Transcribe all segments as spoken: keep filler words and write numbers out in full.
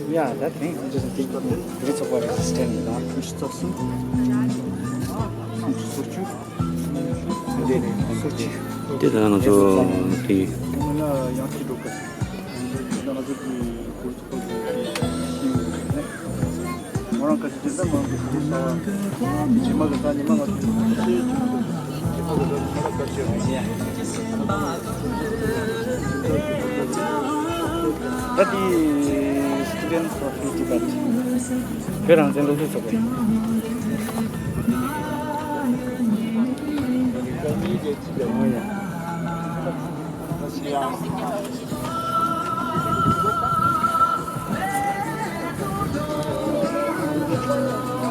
ཡ། ད་དེ་རིང་ང་ཚོ་དེ་དེ་ཚོགས་པ་རེ་སི་ཊེན་ནི་ད་ཉི་ཤུ་རྩ་གསུམ། སུམ་ཅུ་སོ་བཅུ། དེ་ནས་སོ་གཅིག་དེ་ལ་ང་ཚོ་དེ། ང་ལ་ཡང་ཅི་འགྲོ་གི། ང་ཚོ་གི་བོད་ཚོགས་པ་གི་ཤེས་ཡོན་རེད། ང་རང་ག་ཅི་བྱེད་ས་མང་གི་ཤེས་ས་ཇི་མ་གི་ས་ཉི་མ་ང་ཚོ་ཤེས་ཡོན་ཇི་མ་གི་ས་ཁ་ཆེ་རེད། ད་དེ་Students of Unity Party བོད་རང་བཙན་སློབ་ཕྲུག་ཚོགས་པ་རེད།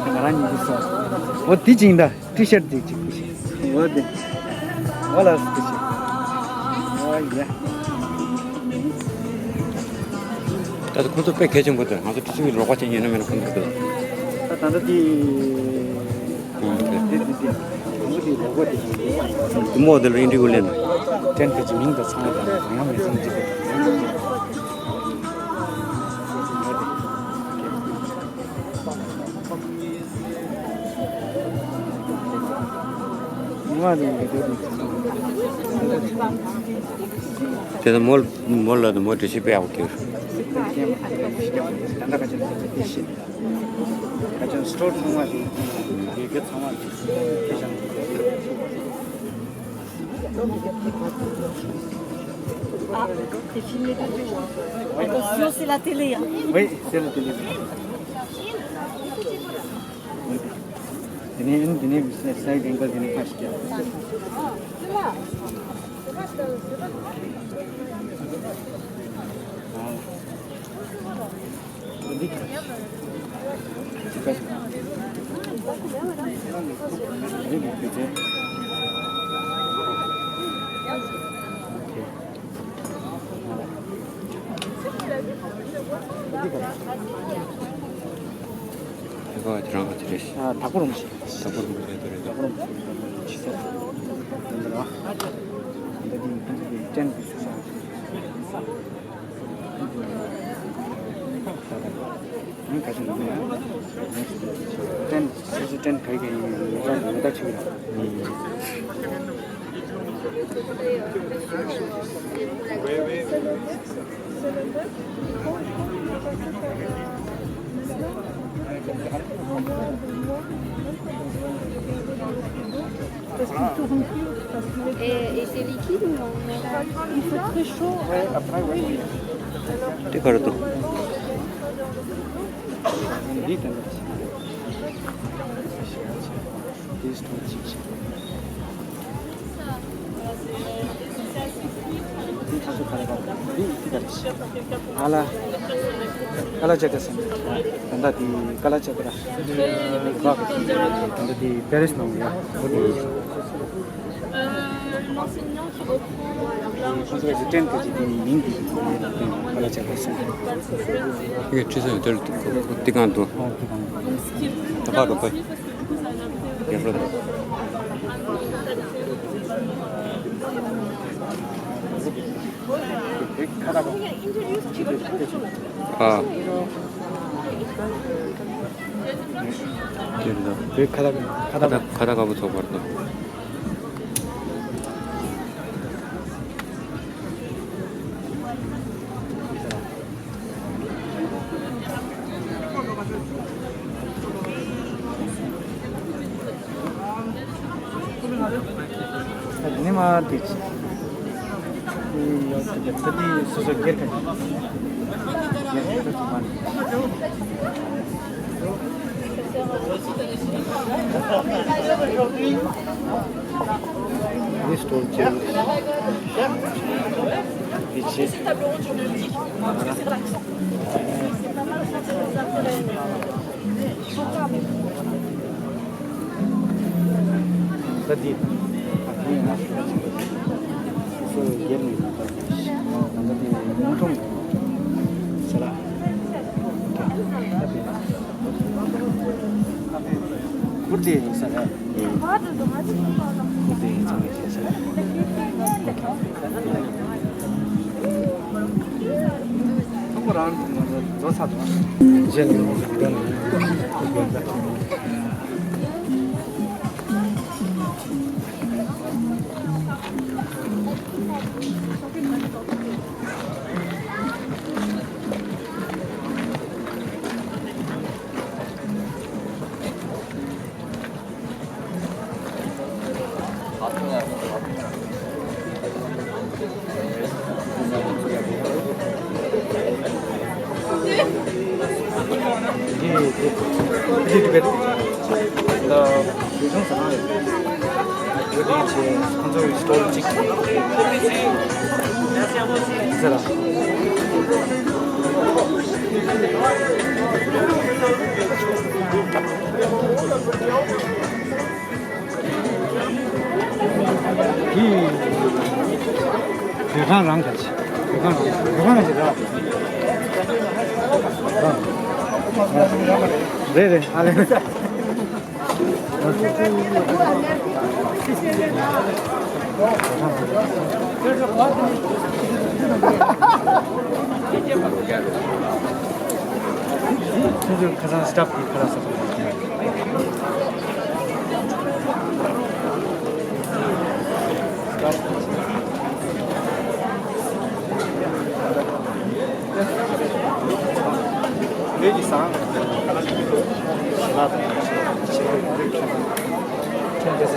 ང་རང་ཉིད་ཀྱིས་སོ། འོ་དེ་ཅིག་ད་ཊི་ཤར་དེ་ཅིག་ཀུ་ཤི། འོ་དེ། འོ་ལ་སུ་ཀུ་ཤི། འོ་ཡ། ད་ལྟ་ཁོང་ཚོ་དཔེ་གལ་ཆེན་པོ་འདུག་ང་ཚོ་ཁྲི་ཆུང་གི་རོགས་པ་བྱེད་ཉན་ན་མེད་ན་ཁོང་ཚོ་འདུག་ད་ད་ལྟ་དེ། ཨང་། དེ་དེ་དེ་དེ་མོ་དེ་རོགས་པ་དེ་ཞིག་འདུག་དེ་མོ་དེ་ལ་ཨིན་ཊར་ཝིའུ་ལེན་ན། ཊེན་ཁ་ཅིག་མིང་དང་ཚང་མ་དང་གང་ཡང་མེད་ཙང་ཅིག་དེ། དེ་ལ་མོ་མོ་ལ་དུ་མོ་འདྲི་ཤེས་པའི་ཨའོ་ཁྱེར། Ah, t'es filmé de dos, hein. Attention, c'est la télé, hein. Oui, c'est la télé. དེ་ནས་དེ་ནས་སའི་རྒན་པ་དེ་ནས་ཁ་ཞིག་རྒྱབ། འདི་ག་རེ་རེད། འདི་གི་བེད་སྤྱོད། ཨོ་ཁེ། དེ་ག་རེད། དེ་ག་དེ་རང་ག་དེ་རེད། ཨ། དྭགས་པོ་རིན་པོ་ཆེ། དྭགས་པོ་རིན་པོ་ཆེ་དེ་རེད། དྭགས་པོ་རིན་པོ་ཆེ་དེ་རེད། འདི་འདྲ་ར། འདི་འདི་འདི་ཅན་གྱི་སུ་ས། ཨང་། ཁ་ཤས་ནང་ནས་ཡང་། ཏན་སོ་སོ་ཏན་ག་གི་ཡིན་ཡོད་ཀྱང་མི་ལྟ་ཆུག་ལ། Parce qu'il tourne plus, parce que Et, et c'est liquide ou non? Il fait très chaud. དེ་ག་རེ་འདུག་འདི་དང་འདི་ཐ་ཚོ་ག་རེ་ག་འདི་འདི་ག་རེ། ཨ་ལ། ཀ་ལ་ཅ་ཀ་ཟེར། ད་ལྟ་འདི་ཀ་ལ་ཅ་ཀ་ར། ད་ལྟ་འདི་པེ་རིས་ནང་ཡ། ཁོ་འདི། ཁོ་ཚོ་གི་ཏྲེན་གི་ཅིག་དེ་མིང་འདི་ཀ་ལ་ཅ་ཀ་ཟེར། ཡི་ཁྲི་སོ་ཡོད་དེར་ཏི་ཀང་དུ། ད་ཕ་རུ་པ། རྒྱ་ཧྲོ་དུ། ཨ། དེ་རེད་ད། དེ་ཁ་ད་ཁ་ད་ཁ་ད་དཀར་པོ་ཚོགས་པར་དུ། ནི་མ་དེ་ཅི། དེ་ཡོད་དེ་ད་དེ་སོ་སོ་སྒེར་ག་སྒེར་ག་ཚོགས་པ་ནི། This store change. This is ད་འདི། ད་འདི་ན། སོ་སྒེར་ནས་ད་ད་འདི་ཉུང་གྲོང་ཟེར་ལ། ད་འདི་ན། དེ་ཡིན་ས་རེད། ཁོ་དེ་ཡིན་ཚང་མ་ཤེས་ས་རེད། ཁོ་རང་ལོ་ཚ་དང་རྗེས་ལ་ཡོང་གི་འདུག་དེ་བོད་ཁང་རང་ག་ཅི། བོད་ཁང་རང་བོད་ཁང་རང་ཅི་རེད། རེད་རེད། ཨ་ལེ། ཁ་སང་སི་ཊཱཕ་གིས་ཁ་ལག་ཟ་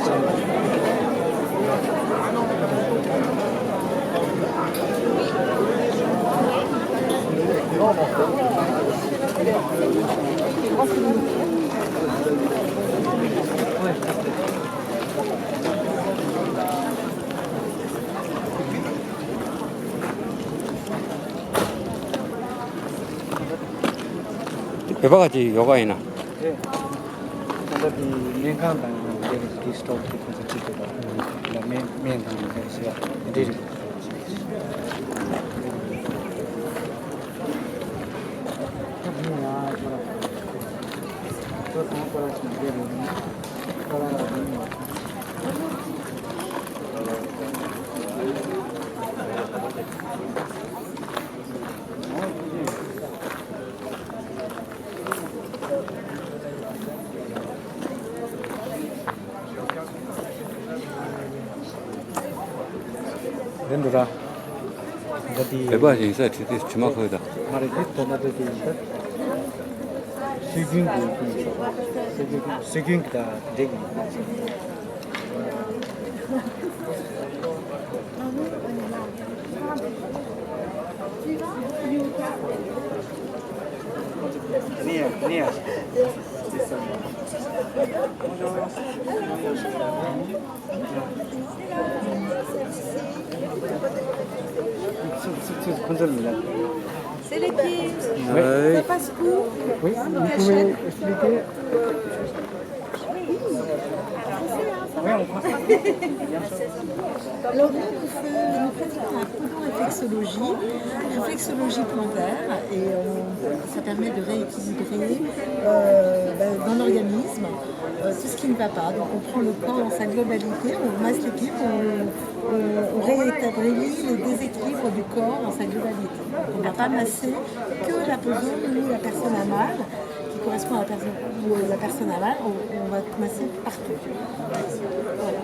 བོད་པ་ག་ཅིག་ཡོད་ག་ཡིན་ན། ད་ལྟ་དེ་སྨན་ཁང་དང་དེ་གི་སི་ཊོར་དེ་ཁོ་ཚོ་ཁྲིད་དགོས་པ། ལ་སྨན་སྨན་དང་དེ་གི་སི་ཊོར་དེ་རེད། རེད་འདུག་ར། ད་དེ་བོད་པ་ཡིན་ས་དེ་དེ་ཇི་མ་ཁོ་ད། མ་རེད། དེ་ད་ལྟ་དེ་དེ་ཡིན་ད། སྲོལ་རྒྱུན་གྱི་སྲོལ་རྒྱུན་སྲོལ་རྒྱུན་གྱི་ད་དེ་འདྲ་གི་ཡིན། C'est les pieds. Oui. Ça passe où? Oui, vous pouvez expliquer. Alors nous, nous, faisons- nous pratiquons la podoréflexologie, réflexologie plantaire, et on- ça permet de rééquilibrer euh, ben, dans l'organisme euh, tout ce qui ne va pas. Donc on prend le corps dans sa globalité, on masse les pieds, on, on- on rétablit les déséquilibre du corps dans sa globalité. On ne va pas masser que la podo où la personne a mal, qui correspond à la personne, où la personne a mal, on, on va masser partout. Voilà.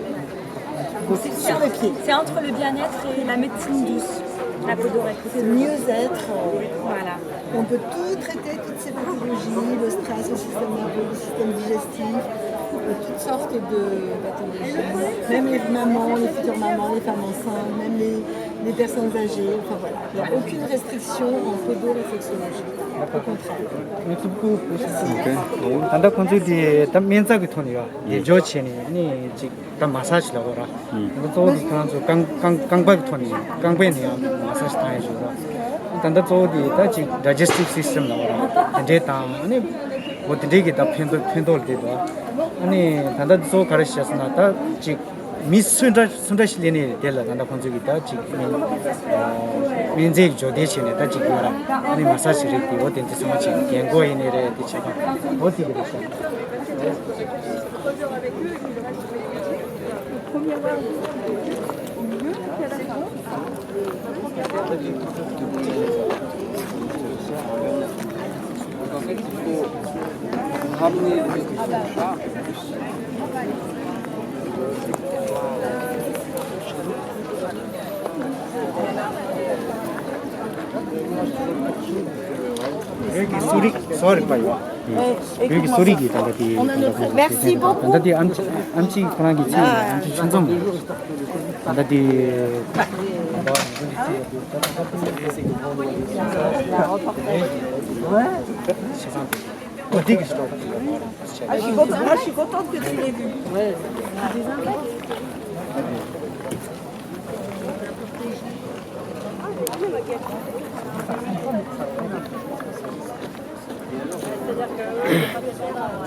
C'est sur les pieds. C'est entre le bien-être et la médecine douce, la podoréflexologie. C'est le mieux-être. Euh, voilà. On peut tout traiter, toutes ces pathologies, le stress, le système nerveux, le système digestif, euh, toutes sortes de pathologies. Même les mamans, les futures mamans, les femmes enceintes, même les, les personnes âgées, enfin voilà. Il n'y a aucune restriction en podoréflexologie. Au contraire. Merci beaucoup. ད་ལྟ་ཁོང་ཚོས་དེ་ད་སྨན་རྩྭ་གི་ཐོག་ནས་ཡ་དེ་འཇོག་བྱས་ནས་ནི་ཅིག་ད་མ་སཱ་ཇི་ལབ་དགོས་ར། ད་ལྟ་གཙོ་བོ་དེ་ཁོ་རང་ཚོ་རྐང་རྐང་རྐང་པ་གི་ཐོག་ནས་རྐང་པས་ནས་ཡང་མ་སཱ་ཇི་བཏང་ཡ་ཞིག་ར། ད་ལྟ་གཙོ་བོ་དེ་ད་ཅིག་ཌའི་ཇེ་སི་ཊིབ་སི་སི་ཊམ་ལབ་དགོས་ར། དེ་འདྲས་དང་ཨ་ནི་འོ་དེ་འདྲས་ཀྱི་ད་ཕན་ཐོགས་ཕན་ཐོགས་ལ་བསྡད་འདུག་ཨ་ནི་ད་ལྟ་གཙོ་བོ་ག་རེ་བྱས་སོང་ན་ད་ཅིག་མི་སུ་འདྲ་སུ་འདྲ་ཞིག་སླེབས་ནས་དེ་ལ་ད་ལྟ་ཁོང་ཚོས་ཀྱི་ད་ཅིག་སྨན་སྨན་རྫས་ཀྱི་སྦྱོར་སྡེབ་བྱས་ནས་ད་ཅིག་ཡོད་ར། ཨ་ནི་མ་སཱ་ཇི་རེད་དེ་འོ་དེ་འདྲས་ཚང་མ་ཅིག་རྒན་གོག་ཡིན་ནའི་རེད། དེ་བྱས་ཙང་འོ་དེ་གི་རེད་ཤག་བོད་ཀྱི་གསོ་རིག་གསོ་རིག་པ་ཡོད། བོད་ཀྱི་གསོ་རིག་གི་ད་ལྟ་དེ་ད་ལྟ་དེ་ཨམ་ཆི་ཨམ་ཆི་ཁོ་རང་གི་ཚེ་ཨམ་ཆི་ཆུ་འཛོམས་ད་ལྟ་དེ།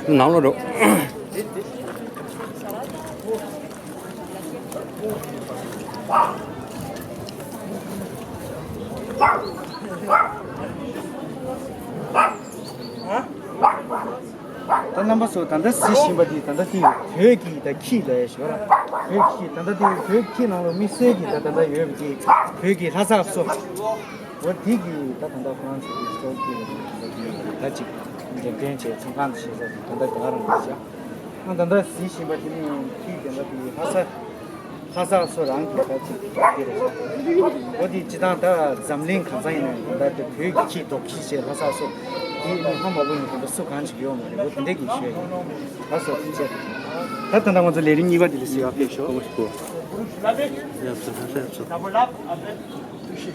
ནང་ལོགས་འགྲོ། ད་རྣམ་པ་ཚོ་ད་ལྟ་གཟིགས་བཞིན་པ་འདི་ད་ལྟ་འདི་བོད་ཀྱི་ད་ཁྱི་ལ་ཞོར་བོད་ཁྱི་ད་ལྟ་འདི་བོད་ཁྱི་ནང་ལ་དམིགས་བསལ་གྱི་ད་ད་ལྟ་ཡོད་པ་འདི་བོད་ཀྱི་ལྷ་སར་སོ། འོ་དེ་གི་ད་ད་ལྟ་ཁོ་རང་ཚོ་གི་སྟོབས་ཀྱི་ད་ཅིག་འགྲེམས་སྟོན་བྱས་ཚོང་ཁང་བྱས་ས་ད་ལྟ་དེ་ག་རང་རེད་ཤག་ཨ་ད་ལྟ་གཟིགས་བཞིན་པ་དེ་ནི་ཁྱི་དེ་འདྲ་དེ་ལྷ་ས་ལྷ་ས་སོ་རང་གི་ད་ཅིག་དེ་རེད་ཤག་འོ་དེ་སྤྱི་བཏང་ད་འཛམ་གླིང་གང་ས་ཡིན་ན་ད་ལྟ་དེ་བོད་ཀྱི་ཁྱི་རྡོག་ཁྱི་བྱས་ལྷ་ས་སོ་དེ་ནི་ཧ་མ་གོ་ཡིན་ད་ལྟ་སུ་གང་ཅིག་ཡོད་མ་རེད། འོ་དེ་འདྲ་གི་ཤོད་ཡིན་ལྷ་ས་དེ་བྱས་ད་ད་ལྟ་ང་ཚོ་ལས་རིམ་གཉིས་པ་དེ་ལ་གཟིགས་ཡག་ཕེབས་ཤོག D'abord là, après, toucher.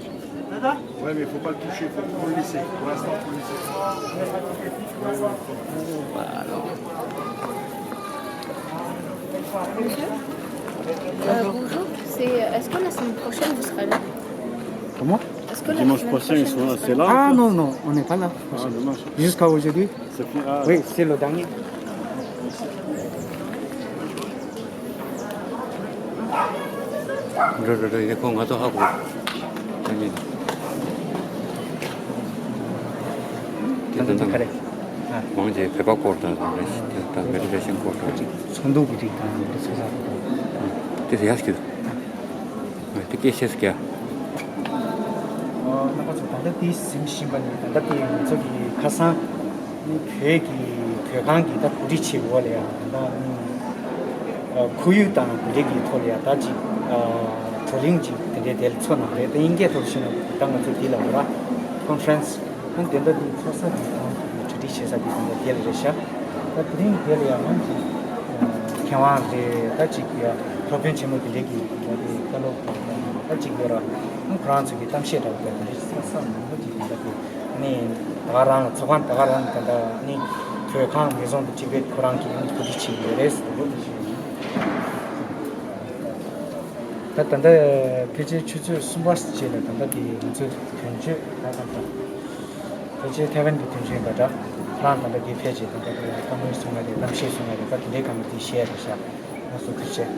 Dada. Ouais, mais il faut pas le toucher, il faut, faut le laisser. Pour l'instant, faut le laisser. Monsieur, euh, bonjour. C'est, est-ce que la semaine prochaine vous serez là? Comment? Est-ce que la Dimanche semaine prochain, ils prochaine sont vous là, serez là? C'est là, en fait. Ah non, non, on n'est pas là. Ah, dommage. Jusqu'à aujourd'hui. C'est fini. Ah. Oui, c'est le dernier. རེད་རེད་རེད། ཁོ་ང་ཚོ་ཧ་གོ་ད་ནི་དེ་ད་ད་ག་རེ། ཨ། མང་ཆེ་བོད་པ་སྐོར་དང་རེད། དེ་ད་མེ་ཏྲི་ལེ་ཤན་སྐོར་དང་། ཚོགས་འདུ་གི་རིགས་དང་དེ་ཚོ་ས་ས་དང་། དེ་ཡ་སྐྱིད། དེ་སྐད་ཆ་སྐྱ། རྣམ་པ་ཚོ་ད་ལྟ་དེ་གཟིགས་བཞིན་པ་ནི་ད་ལྟ་དེ་ང་ཚོ་གི་ཁ་སང་ནི་བོད་ཀྱི་བོད་ཁང་གི་ད་གོ་སྒྲིག་བྱེད་འོག་ལ་ཡང་ད་ལྟ་ནི་ཁོར་ཡུག་དང་དེ་འདྲ་གི་ཐོག་ལ་ཡང་ད་ཅིག་བགྲོ་གླེང་ཅིག་དེ་འདྲའི་དེ་ལ་ཚོགས་གནང་རེད། ད་དབྱིན་སྐད་ཐོག་བཤད་ན་ད་ང་ཚོ་དེ་ལ་འོ་ར་ཀོན་ཕ་རེན་སི་ཨ་དེ་འདྲ་དེ་ཚོགས་ས་གི་ཁང་གི་གྲ་སྒྲིག་བྱེད་ས་དེ་དེ་འདྲ་དེ་ལ་རེད་ཤག་ད་དེ་རིང་དེ་ལ་ཡང་ནང་གི་མཁས་དབང་རེད། ད་ཅིག་ཡ་སློབ་དཔོན་ཆེན་མོ་དེ་འདྲས་ཀྱི་ད་དེ་བཀའ་སློབ་ད་ཅིག་ཡོད་ར། ཁོ་རང་ཚོ་གི་གཏམ་བཤད་འདྲ་བོ་དེ་འདྲས་ས་ས་མང་པོ་ཅིག་ད་དེ་ནི་ད་ག་རང་ལ་ཚོགས་ཁང་ད་ག་རང་ད་ད་ནི་བོད་ཁང་མེ་ཟོན་དུ་ཅིག་བེད་ཁོ་རང་གི་ཡང་གོ་སྒྲིག་བྱེད་ཡོད་རེད་ཟེར་བོ་དེ་ཞིག་ཡིན། ད་ད་ལྟ་ཕལ་ཆེར་ཆུ་ཚོད་གསུམ་པ་རྗེས་ལ་ད་ལྟ་དེ་ང་ཚོའི་དོན་གཅོད་ད་ད་ད། ཕལ་ཆེར་ཐའེ་ཝན་གྱི་དོན་གཅོད་འགའ་འདྲ་རང་ད་ལྟ་འདི་ཕལ་ཆེར་ད་ལྟ་བཀའ་མོལ་གསུང་ཡ་རེད། གཏམ་བཤད་གསུང་ཡ་རེད། ད་དེ་འདྲའི་སྒང་ལ་དེ་བཤད་ཡ་རེད་ཤག་ང་ཚོ་ཐུགས་རྗེ་ཆེ།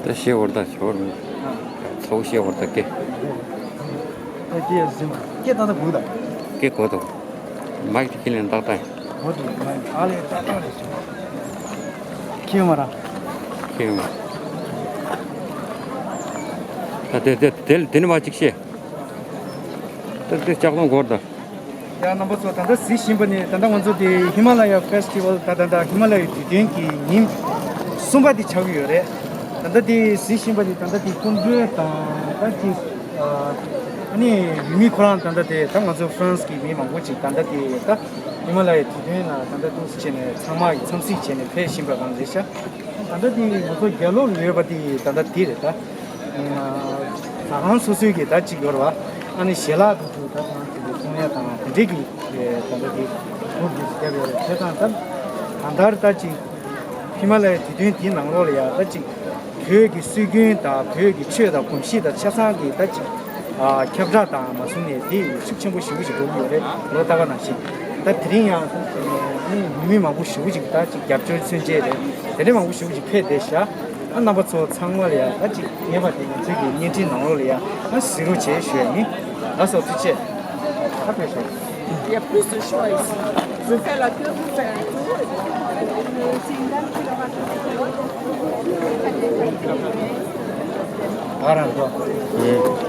ད་བཤད་བར་ད་ཞོར་མི་ཚོགས་བཤད་བར་ད་ཀེ། ད་ཀེ་ཟིན་ཀེ་ད་ད་གུ་ད་ཀེ་གོ་ད་མ་ཀེ་ལེན་ད་ད། ཁྱེད་མ་ར། ཁྱེད་མ། ད་དེ་དེ་དེ་དེ་ནི་མ་གཅིག་བཤད། ད་དེ་ལྕགས་ལོང་སྒོར་ད། ཡ་རྣམ་པ་ཚོ་ད་ལྟ་གཟིགས་བཞིན་པ་ནི་ད་ལྟ་ང་ཚོ་དེ་ཧི་མ་ལ་ཡ་ཕེ་སི་ཊི་ཝལ་ད་ད་ལྟ་ཧི་མ་ལ་ཡའི་དུས་སྟོན་གྱི་ཉིན་གསུམ་པ་དེ་ཆགས་ཀྱི་ཡོད་རེད། ད་ལྟ་དེ་གཟིགས་བཞིན་པ་ནི་ད་ལྟ་དེ་སྐུ་མགྲོན་དང་ད་ཅི་ཨ་ནི་ཡུལ་མི་ཁོ་རང་ད་ལྟ་དེ་ད་ང་ཚོ་ཧྥ་རན་སི་གི་མི་མང་པོ་ཅིག་ད་ལྟ་དེ་ད། ཧི་མ་ལ་ཡའི་དུས་སྟོན་ལ་ད་ལྟ་ཏོག་ཙམ་བྱས་ནས་ཚང་མ་ཡི་འཚམས་གཟིགས་བྱས་ནས་ཕེབས་བཞིན་པ་གང་རེད་ཤག་ད་ལྟ་དེ་ང་ཚོ་རྒྱབ་ལོགས་ལ་ཡོད་པ་དེ་ད་ལྟ་དེ་རེད་ད། ཟ་ཁང་སོ་སོའི་གི་ད་ཅིག་ཡོད་རེད་བ། ཨ་ནི་ཞལ་ལག་དང་དུ་ད་ཚང་གི་གསུང་ཡ་དང་དེ་འདྲས་ཀྱི་ད་ལྟ་དེ་གུར་དེ་བརྒྱབ་ཡོད་རེད། བྱས་ཙང་ད་གང་ལྟར་ད་ཅིག་ཧི་མ་ལ་ཡའི་དུས་སྟོན་དེའི་ནང་ལོགས་ལ་ཡ་ད་ཅིག་བོད་ཀྱི་སྲོལ་རྒྱུན་དང་བོད་ཀྱི་ཆོས་དང་གོམས་གཤིས་དང་ཆ་ཚང་གི་ད་ཅིག་ཨ་ཁྱབ་བསྒྲགས་དང་མ་སོང་ནས་དེ་ཤུགས་ཆེན་པོ་ཞེ་པོ་ཞིག་འགྲོ་གི་ཡོད་རེད། ལོ་ལྟར་བ་ནང་བཞིན་ད་དེ་རིང་ཡང་ནི་ཡུལ་མི་མང་པོ་ཞེ་པོ་ཅིག་ད་ཅིག་རྒྱབ་སྐྱོར་མཚོན་བྱེད་རེད། དེ་འདྲ་མང་པོ་ཞེ་པོ་ཅིག་ཕེབས་བསྡད་ཤག་རྣམ་པ་ཚོ་ཚང་མ་ལ་ཡ་ད་ཅིག་ཉེ་བ་དེ་ང་ཚོའི་གི་བརྙན་འཕྲིན་ནང་ལོགས་ལ་ཡ་ང་གཟིགས་རོགས་བྱེད་ཞུ་ཡ་ཡིན། ལགས་སོ་ཐུགས་རྗེ་ཆེ། ད་ཕེབས་ཤོག Il y a plus de choix ici. Je fais la queue pour faire un tour. C'est une dame qui leur a donné. ཨ་ར་འགྲོ། དེ་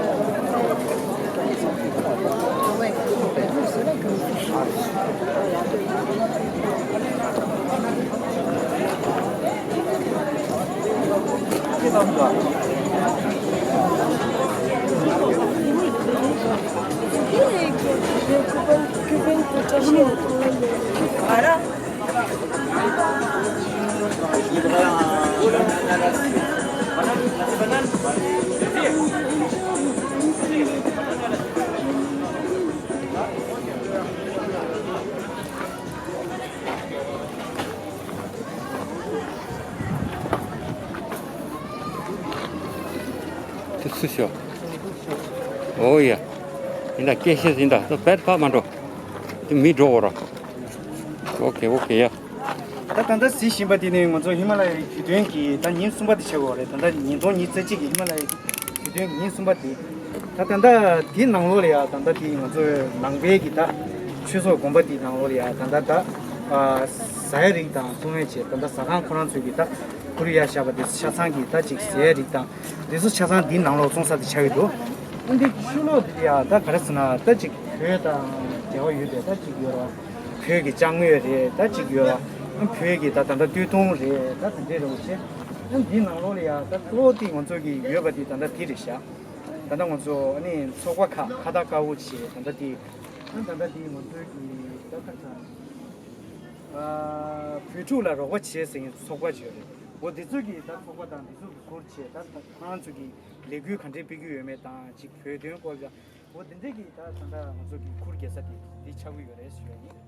སུ་ཤོག་ཨོ་ཡ། ཡིན་ད་སྐད་ཤེས་ཡིན་ད་ད་བེད་ཕ་མ་འགྲོ། དེ་མི་འགྲོ་བོ་ར། ཨོ་ཁེ་ཨོ་ཁེ་ཡ། ད་ད་ལྟ་གཟིགས་བཞིན་པ་དེ་ནི་ང་ཚོ་ཧི་མ་ལ་ཡའི་རྒྱུད་དོན་གྱི་ད་ཉིན་གསུམ་པ་དེ་ཆགས་ཡོད་རེད། ད་ལྟ་ཉིས་སྟོང་ཉི་ཤུ་རྩ་གཅིག་གི་ཧི་མ་ལ་ཡའི་རྒྱུད་དོན་གྱི་ཉིན་གསུམ་པ་དེ། ད་ད་ལྟ་དེའི་ནང་ལོགས་ལ་ཡ་ད་ལྟ་དེ་ང་ཚོའི་ནང་པའི་གི་ད་ཆོས་ཚོགས་དགོན་པ་དེའི་ནང་ལོགས་ལ་ཡ་ད་ལྟ་ད་ཟ་ཡ་རིགས་དང་འཚོ་བའི་ཆེད་ད་ལྟ་ཟ་ཁང་ཁོ་རང་ཚོའི་གི་ད་ཁུར་ཡ་བཞག་པ་དེ་ཆ་ཚང་གི་ད་ཅིག་ཟ་ཡ་རིགས་དང་དེ་ཚོ་ཆ་ཚང་དེའི་ནང་ལོགས་བཙོང་ས་དེ་ཆགས་ཀྱི་འདུག་ཨ་འདི་ཆུ་ལོག་དེ་ཡ་ད་ག་རེ་ཟེར་ན་ད་ཅིག་བོད་དང་འབྲེལ་བ་ཡོད་པའི་ད་ཅིག་ཡོད་ར། བོད་ཀྱི་ཅ་དངོས་རེད་ད་ཅིག་ཡོད་ར། བོད་ཀྱི་ད་ད་ལྟ་སྟོད་ཐུང་རེད་ད་དེ་འདྲས་རེད་བ་ཆེ། ཨ་འདིའི་ནང་ལོགས་ལ་ཡ་ད་གཙོ་བོ་དེ་ང་ཚོ་གི་ཡོད་པ་དེ་ད་ལྟ་དེ་རེད་ཤག་ད་ལྟ་ང་ཚོ་ཨ་ནི་ཚོགས་པ་ཁག་ཁ་བཏགས་དཀར་པོ་བྱས་ད་ལྟ་དེ་ཨ་ད་ལྟ་དེ་ང་ཚོའི་གི་ད་ད་ད་བོད་ཕྲུག་ལ་རོགས་པ་བྱེད་ཟེར་མཁན་ཚོགས་པ་ཅིག་ཡོད་རེད། འོ་དེ་ཚོས་གི་ད་ཚོགས་པ་དང་དེ་ཚོ་གི་སྐོར་བྱས་ད་ད་ཁོ་རང་ཚོ་གི་ལས་འགུལ་ག་འདྲས་སྤེལ་གི་ཡོད་མེད་དང་ཅིག་བོད་དོན་སྐོར་ལ་འོ་དེ་འདྲས་གི་ད་ད་ད་ང་ཚོ་གི་ཁུར་རྒྱལ་ས་དེ་དེ་ཆགས་ཀྱི་ཡོད་རེད་ཞུ་ཡ་ཡིན།